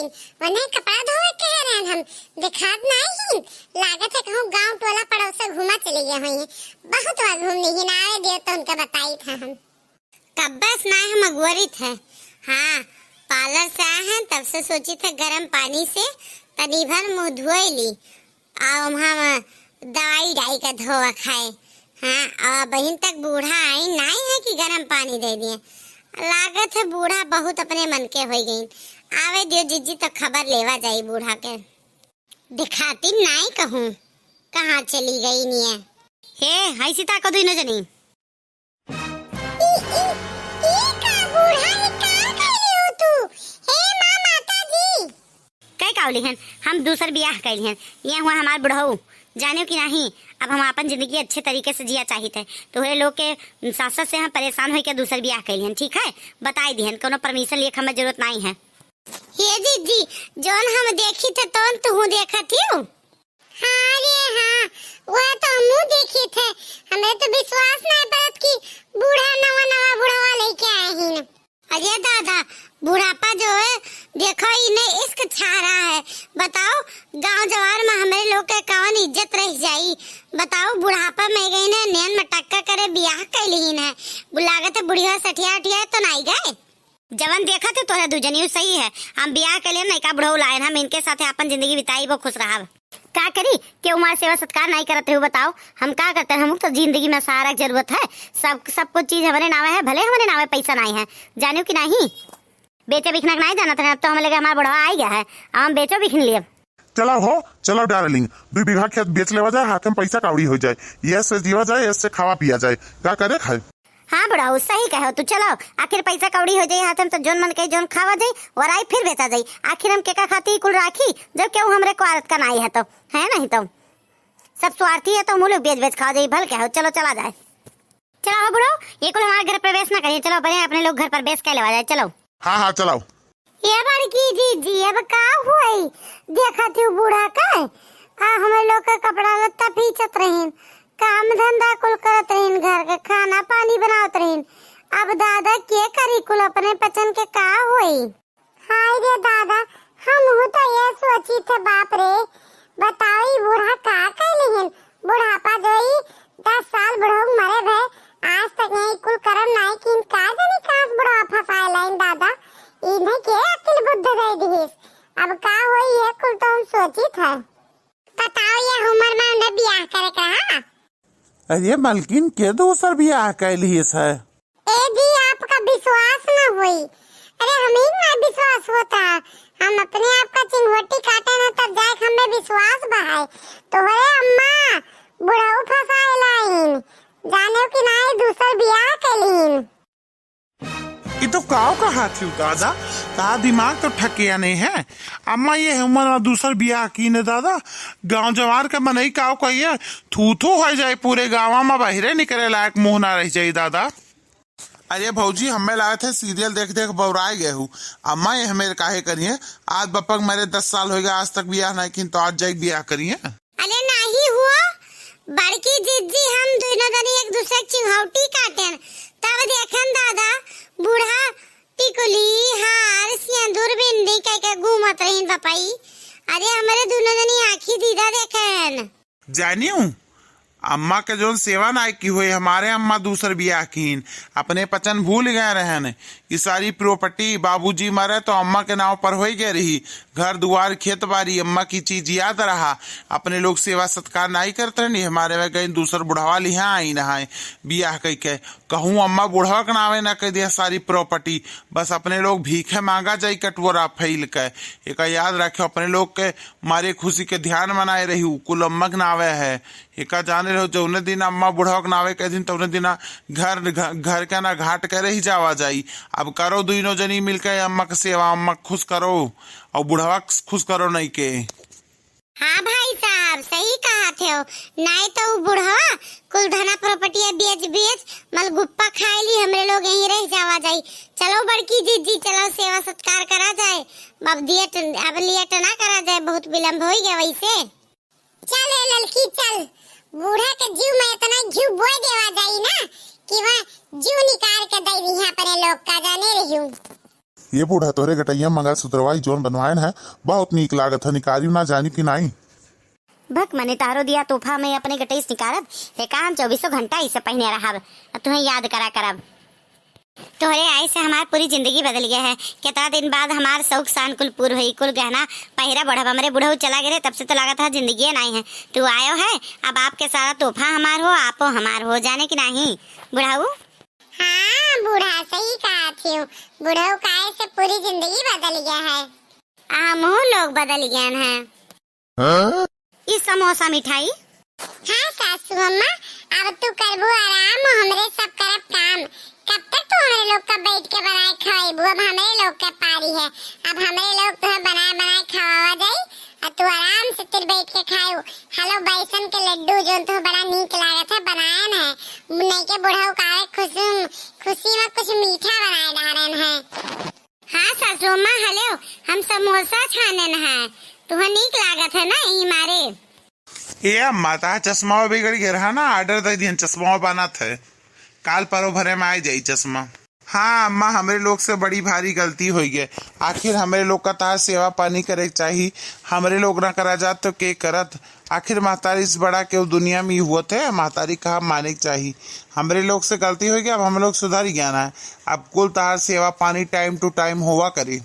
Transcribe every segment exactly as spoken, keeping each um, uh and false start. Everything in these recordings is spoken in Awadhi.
उन्हें कपड़ा धोवे कहे रहन हम, देखात नाहीं ही। लागत है कहूँ गाँव टोला पड़ोस घूमा चली गए होइहैं। बहुत वहाँ घूमनी ही ना आवे दियो तो उनका बताइत है हम। कब्बस ना हम अगोरित है। हाँ, पार्लर से आए हैं तब से सोचित है गरम पानी से तनी भर मुँह धोए ली। आ वहाँ दवाई डाई का धोवा खाए। हाँ, आ बहिन तक बूढ़ा आई नाहीं है कि गरम पानी दे दिए। लागत है बूढ़ा बहुत अपने मन के होई गईन। आवे दियो जिज्जी तो खबर लेवा जाई बूढ़ा के। दिखाती नाहीं कहूँ कहाँ चली गई निये। हे, हाय सीता को दुइनो जनी। ई, ई, ई का बूढ़ा, ई का कइले हो तू? हे माँ, माता जी। कई कावली हन, हम दूसर बियाह कइली हन। ये हुआ हमार बुढ़ऊ, जानियो कि नाहीं, अब हम आपन जिंदगी अच्छे तरीके से जिया चाहित है। तोहरे लोग के सासत से हम परेशान होइके दूसर बियाह कइली हन, ठीक है? बताई दिहन, कोनो परमिशन लिए के हमें जरूरत नाहीं है। हे जीजी, जौन हम देखी थे तौन तुहू देखत हियो। हाँ रे हाँ, वह तो हमहू देखी थे। हमरे तो विश्वास नाहीं परत कि बूढ़ा नवा नवा बुढ़वा लेके आए ही न। अरे दादा, बुढ़ापा जो है, देखो इन्हें इश्क छा रहा है। बताओ, गांव जवार में हमरे लोग के कौन इज्जत रह जाई? बताओ, बुढ़ापा में गई ने नेन मटक्का करे बियाह कैली ही न। लागत है बुढ़िया सठिया उठिया तो नाहीं गए। जवन देखत है तोहरा दुजनियो सही है। हम बियाह के लिए नयका बुढ़ऊ लायन, हम इनके साथे आपन जिंदगी बिताई, वो खुश रहब। का करी, केहू हमार सेवा सत्कार नाहीं करत रहे, बताओ, हम का करते हैं? हमहू तो जिंदगी में सहारा के जरूरत है। सब, सब कुछ चीज हमरे नावे है, भले हमरे नावे पैसा नाहीं है, जानियो कि नाहीं? बेचे बिकना के नाहीं जानत रहे, अब तो हम लगे हमार बुढ़वा आई गया है, अब हम बेचो बिकन लिए। चलाओ हो, चलाओ डार्लिंग, दुई बीघा खेत बेच लेवा जाए, हाथ में पैसा कौड़ी हो जाए, ये से जीवा जाए, ये से खावा पिया जाए, का करे खाए। हाँ बुढ़ऊ, सही कहो तू। चलो, आखिर पैसा कौड़ी हो जाई हाथ में, तो जोन मन कही जोन खावा जाई और आई फिर बेचा जाई। आखिर हम केका खातिर कुल राखी, जब केहू हमरे कुआरत का नाई है तो, है नहीं तो। सब स्वार्थी है तो मुलुक बेच बेच खावा जाई, भल कहो। चलो चला जाए। चलो हो बुढ़ऊ, ये कुल हमारे घर प्रवेश ना करिए, चलो अपने, अपने लोग घर प्रवेश कर लेवा जाए, चलो। हाँ, हाँ, चलाओ। ये बड़की जीजी, अब का हुई? देखत हूँ बूढ़ा के, आ हमरे लोग के कपड़ा लत्ता फीचत रहीन, काम धंधा कुल करत रहीन, घर के खाना पानी बनावत रहीन। अब दादा के करी कुल, अपने पचन के का होई? हाय रे दादा, हमहू तो ये सोची थे, बाप रे, बताओ ई बूढ़ा का कैलिहन? बुढ़ापा जो ई दस साल बुढ़ऊ मरे भए, आज तक यही कुल करम नाई कीन, का जानी कहाँ से बुढ़वा फंसाए लाइन दादा, इन्हें के अकिल बुद्धि दे दिहिस? अब का होई ये कुल तो हम सोची थे। बताओ, ये उमर में उन्हें बियाह करे के रहा? अरे मलकिन, के दूसर बियाह कैलिस है? ए जी, आपका विश्वास न होई। अरे, हमें ना विश्वास होता। हम अपने आप का चिंगोटी काटे ना, तब जाए हमें विश्वास बहाए। तोहरे अम्मा बुढ़ऊ फंसाए लाइन, जाने कि नाई दूसर बियाह कैलीन। ई तो काव कहा थी दादा, ता दिमाग तो ठकिया नहीं है। अम्मा ये उमर में दूसर बियाह कीने दादा, गांव जवार के मनई काव कहिए, थू थू हो जाए, पूरे गाँव में बहिरे निकले लायक मुंह ना रह जाई दादा। अरे भौजी, हमें लागत है सीरियल देख देख बौराए गए हूँ। अम्मा ये हमें काहे करिए, आज बपक मेरे दस साल हो गया, आज तक बियाह नहीं किन, तो आज जाके बियाह करिए। अरे नाही हुआ, बड़की जिज्जी, हम दुनो जनी एक दूसरे के चिंगौटी काटेन, तब देखन दादा, बूढ़ा टिकुली, हार, सिंदूर, बिंदी कह के घूमत रहीन बपई। अरे हमरे दुनो जनी आँखी दीदा देखन। जानियो, अम्मा के जौन सेवा नाय की होई, हमारे अम्मा दूसर बियाह कीन, अपने पचन भूल गए रहन। ई सारी प्रॉपर्टी बाबूजी मरे तो अम्मा के नाव पर होई गए रही, घर दुआर खेत बाड़ी, अम्मा की चीज याद रहा। अपने लोग सेवा सत्कार नाई करत रहनी, हमारे में गई दूसर बुढ़वा लिहा आई नहाए बियाह कई के। कहूँ अम्मा बुढ़वा के नावे ना कह दिया सारी प्रॉपर्टी, बस अपने लोग भीखे मांगा जाई कटोरा फैल के। एका याद रखे, अपने लोग के मारे खुशी के ध्यान मनाए रही, उ कुल अम्मा के नावे है। एका जाने रहो, जौने दिन अम्मा बुढ़वा के नावे कह दिन, तौने दिन घर, घ-, घर के ना घाट के रही जावा जाई। अब करो दुइनो जनी मिलके अम्मा के सेवा, अम्मा के खुश करो और बुढ़वा के खुश करो नहीं के। हाँ भाई साहब, सही कहा थे हो। नाई तो उ बुढ़वा कुल धना प्रॉपर्टिया बेच बेच मलगुप्पा खाए ली, हमरे लोग यहीं रह जावा जाई। चलो बड़की जिज्जी, चलो सेवा सत्कार करा जाए। अब दियट, अब लेट ना करा जाए, बहुत विलम्ब हो गया वैसे। चल ए ललकी चल, बूढ़ा के जीव में इतना घी बोए देवा जाई ना कि वह जीव निकाल के दे दी अपने लोग का, जाने रही हूँ। ये बूढ़ा, तोहरे गटइया मंगलसूत्रवा ई जौन बनवाएन है, बहुत नीक लागत है, निकारियो ना, जानी कि नाई। भक मने, तारो दिया तोहफा में अपने गटई से निकारब, हे काम चउबीसों घंटा इसे पहिने रहब, अब तुहें याद करा करब। तोहरे आए से हमार पूरी जिंदगी बदल गया है। कितना दिन बाद हमार शौक शान कुल पूर होई, कुल गहना पहिरा बढ़ब। हमरे बुढ़ऊ चला गए रहे, तब से तो लागत है जिंदगी नाई है। तू आयो है, अब आपके सारा तोहफा हमार हो, आपो हमार हो, जाने कि नाहीं बुढ़ऊ? हाँ बूढ़ा, सही कहा थी। बुढ़ऊ का आए से पूरी जिंदगी बदल गया है। आ, हमहू लोग बदल गए हैं। हाँ? ई समोसा मिठाई। हाँ सासू अम्मा, अब तू करबू आराम, हमरे सब करब काम। कब तक तू हमरे लोग का बैठ के बनाए खवाइबू? अब हमरे लोग के पारी है, अब हमरे लोग तुहे बनाए बनाए खवावा जाई, और तू आराम से तेल बैठ के खायू। हलो बेसन के लड्डू जौन तुहे बड़ा नीक लागत है, बनाएन है। नई के बुढ़ऊ का आवे खुशी, खुशी में कुछ मीठा बनाए डारेन है। हाँ सासू अम्मा, हलो, हम समोसा छानेन है, तुहे नीक लागत है ना, यही मारे। ए अम्मा, तहार चश्मा बिगड़ गया रहा ना, order दे दिहन, चश्मा बनत है, काल परो भरे में आ जाई चश्मा। हाँ अम्मा, हमरे लोग से बड़ी भारी गलती होइ गई। आखिर हमरे लोग का तहार सेवा पानी करे के चाही, हमरे लोग ना करा जात तो के करत? आखिर महतारी से बड़ा केहू दुनिया में हुवत है, महतारी कहा माने के चाही। हमरे लोग से गलती होइ गई, अब हम लोग सुधर गया ना, अब कुल तहार सेवा पानी time to time होवा करी।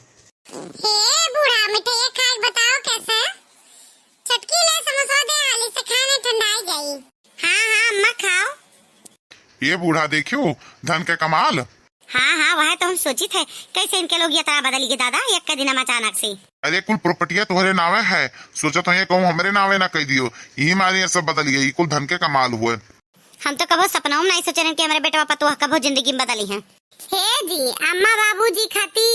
हे बूढ़ा, मिठाइया खाए के बताओ कैसे? छोटकी ले समोसा दे, हाली से खाने ठंडाई जाई। हाँ, हाँ, अम्मा खाओ। ये बूढ़ा देखियो, धन के कमाल। हाँ, हाँ, वह तो हम सोचित है, कैसे इनके लोग ये तरह बदल गए दादा, एक के दिन में अचानक से। अरे कुल प्रॉपर्टिया तोहरे नावे है, सोचत हो ये कहूँ हमरे नावे ना कह दियो, यही मारे ये सब बदल गए, ये कुल धन के कमाल हुए। हम तो कबो सपनाओं में नहीं सोचे रहन कि हमरे बेटवा पतोह कबो जिंदगी में बदली हैं। हे जी, अम्मा बाबूजी खाती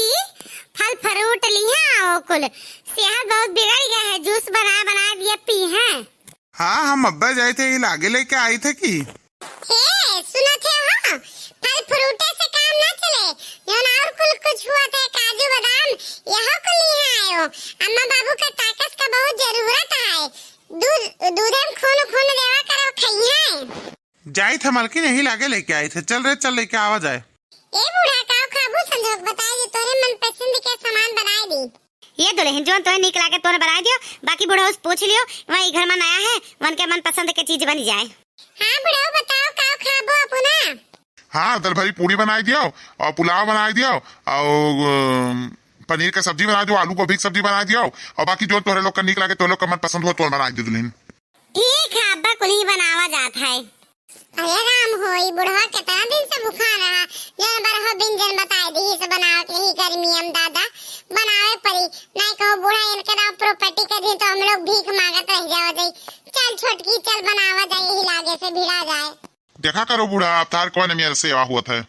फल फ्रूट लिहा आओ कुल, सेहत बहुत बिगड़ गया है, जूस बना बना दिया पी हैं। हाँ, हम अब्बा जाए थे, ये लागे लेके आई थे कि। हे, सुनत है हो, फल फ्रूटे से काम ना चले, जौन और कुल कुछ हुआ थे, काजू बादाम, यहो कुल लिहा आयो। अम्मा बाबू का ताकत का बहुत जरूरत है, दूध, दूधे में खून, खून देवा करो, खइहे। जाइत है मलकिन, यही लागे लेके आइत है। चल रे, चल लेके आवा जाए। ए बूढ़ा, काव खाबू संजोग बताए जे तोरे मनपसंद के सामान बनाए दी। ये दुल्हन, जौन तोहे नीक लागे तोन बनाए दियो, बाकी बुढ़ऊ से पूछ लियो, वही घर में नया है, वन के मनपसंद के चीज बनी जाए। हाँ बुढ़ऊ, बताओ काव खाबू अपना? हाँ, दल भरी पूरी बनाए दियो और पुलाव बनाए दियो और, अम, पनीर का सब्जी बनाए दियो, आलू गोभी की सब्जी बनाए दियो और बाकी जौन तोहरे लोग का नीक लागे, तोहरे लोग का मनपसंद हो, तोन बनाए दियो दुल्हन। ठीक है अब्बा, कुल्ही बनावा जात है। अरे राम हो, ई बुढ़वा कितना दिन से भूखा रहा, जौन बरहो बिन जन बताए दी से बनावत यही गर्मी हम दादा बनावे पड़ी, नहीं कहो बूढ़ा इनके नाम प्रॉपर्टी कर दी तो हम लोग भीख मांगत रह जावा जाई। चल छोटकी चल बनावा जाए, यही लागे से भिड़ा जाए। देखा करो बूढ़ा, अब तार कौन मेरे सेवा हुआ था।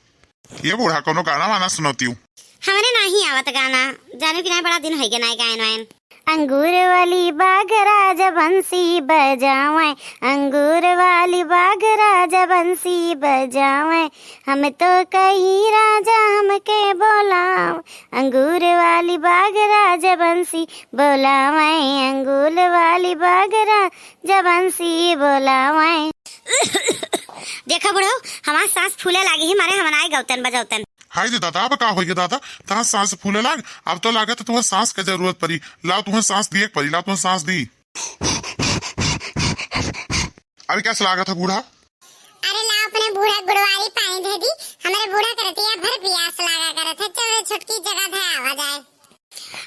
ये बूढ़ा कोनो गाना वाना सुनौतियो? हमरे नाही आवत गाना, जानू कि नाही, बड़ा दिन होइगे नाही गायन वायन। अंगूर वाली बाग राजा बंसी बजावे, अंगूर वाली बाग राजा बंसी बजावे, हम तो कही राजा हमके बोलावे, अंगूर वाली बाग राजा बंसी बोलावे, अंगूर वाली बाग राजा बंसी बोलावे। देखा बुढ़ऊ, हमार सांस फूले लागी ही मारे हम नाही गौतन बजौतन। हाय रे दादा, अब का होइगे दादा, तहार सांस फूले लाग, अब तो लागत है तुम्हें सांस के जरूरत पड़ी, लाओ तुम्हें सांस दिए के पड़ी, लाओ तुम्हें सांस दी। अरे कैसे लागत है बूढ़ा? अरे ला अपने बूढ़ा गुड़वारी पानी दे दी, हमरे बूढ़ा के रतिया भर पियास लागा करत है। चल रे छोटकी जगह धे आवा जाए।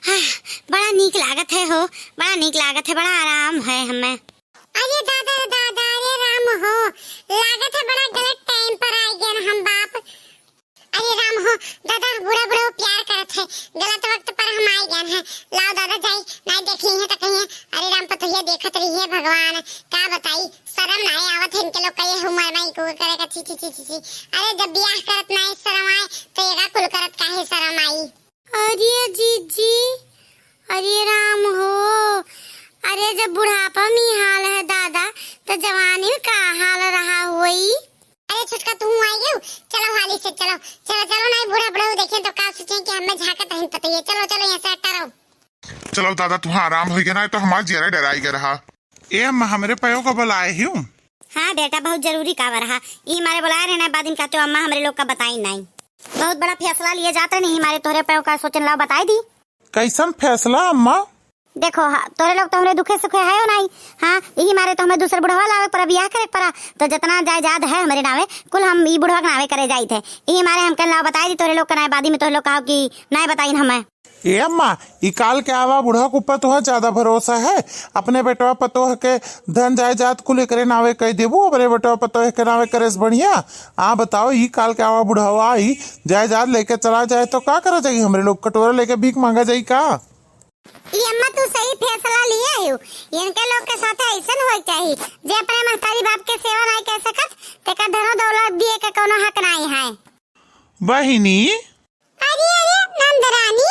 आह, बड़ा नीक लागत है हो, बड़ा नीक लागत है, बड़ा आराम है हमें। अरे दादा रे दादा, अरे राम हो, लागत है बड़ा गलत टाइम पर आ गए हम बाप। अरे राम हो दादा, बूढ़ा बूढ़ा प्यार करत है, गलत वक्त पर हम आ गए हैं। लाओ दादा जाई, नहीं देखी है तो कहिए अरे राम पतोहिया देखत रही है भगवान, का बताई, शर्म नहीं आवत है इनके लोग का ये उम्र में इको करे का, छी छी छी छी छी। अरे जब ब्याह करत नहीं शर्म आए तो एगा कुल करत काहे शर्म आई? अरे जीजी, अरे राम हो, अरे जब बुढ़ापा में ई हाल है दादा, तो जवानी में का हाल रहा होई? अरे छोटका, तू आई गयो, चलो हाली से चलो, चलो चलो, नहीं बूढ़ा बूढ़ा देखे तो का सोचे कि हमें झांकत रहिन पतोहिया। चलो चलो यहाँ से हटा रहो। चलो दादा, तू आराम हो गया ना, तो हमार जियरा डराई गया रहा। ए अम्मा, हमरे पयो को बुलाए हियो। हाँ बेटा, बहुत जरूरी काम रहा, ई मारे बुलाए रहे ना, बाद में कहते हो अम्मा हमरे लोग का बताई नहीं। बहुत बड़ा फैसला लिए जात रहे, यही मारे तोहरे पे का सोचन लाओ बताई दी। कैसन फैसला अम्मा? देखो, हाँ, तोहरे लोग तो हमरे दुखे सुखे है हो नाई। हाँ, यही मारे तो हमें दूसर बुढ़वा लावे पड़ा, बियाह करे पड़ा। तो जितना जायदाद है हमरे नावे, कुल हम ई बुढ़वा के नावे करे जाइत है। यही मारे हम कहन लाओ बताई दी तोहरे लोग के नावे, बादी में तोहरे लोग कहो कि नाई बताइन हमें। ए अम्मा, ई काल के आवा बुढ़वा के ऊपर तोहर ज्यादा भरोसा है। अपने बेटवा पतोह के धन जायदाद कुल एकरे नावे कह देबू, अपने बेटवा पतोह के नावे करे से बढ़िया। आ बताओ, ई काल के आवा बुढ़वा आई जायदाद लेके चला जाए तो का करा जाई? हमरे लोग कटोरा लेके भीख मांगा जाई का? ई अम्मा, तू सही फैसला लिए हो। इनके लोग के साथ ऐसन होए के चाही, जे अपने महतारी बाप के सेवा नाई कर सकत, तेकर धनो दौलत दिए के कोनो हक नाई है। बहिनी। अरे, अरे, नंदरानी।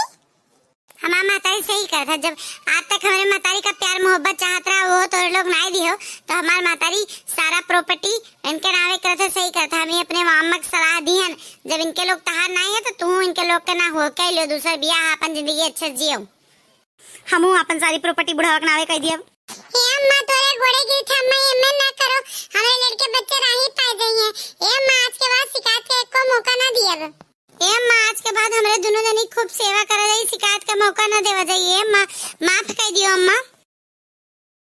हमार महतारी सही करत है, जब आज तक हमरे महतारी का प्यार मोहब्बत चाहत रहा, वो तोरे लोग नाई दिहो, तो हमार महतारी सारा प्रॉपर्टी इनके नावे करत है, सही करत है। हमें अपने मामा के सलाह दिहन, जब इनके लोग तहार नाई है, तो तू इनके लोग के ना हो के लो, दूसर बियाह, अपन जिंदगी अच्छे जियो। हमहू अपन सारी प्रॉपर्टी बुढ़ावा के नावे कह दियब। ए अम्मा, तोरे गोड़े गिरत है अम्मा, एमे ना करो, हमरे लड़के बच्चे राही पाए जाइए। ए अम्मा, आज के बाद शिकायत के एको मौका ना दियब। ए अम्मा, आज के बाद हमरे दोनों जनी खूब सेवा करा जाई, शिकायत का मौका ना देवा जाई। ए अम्मा, माफ कर दियो अम्मा।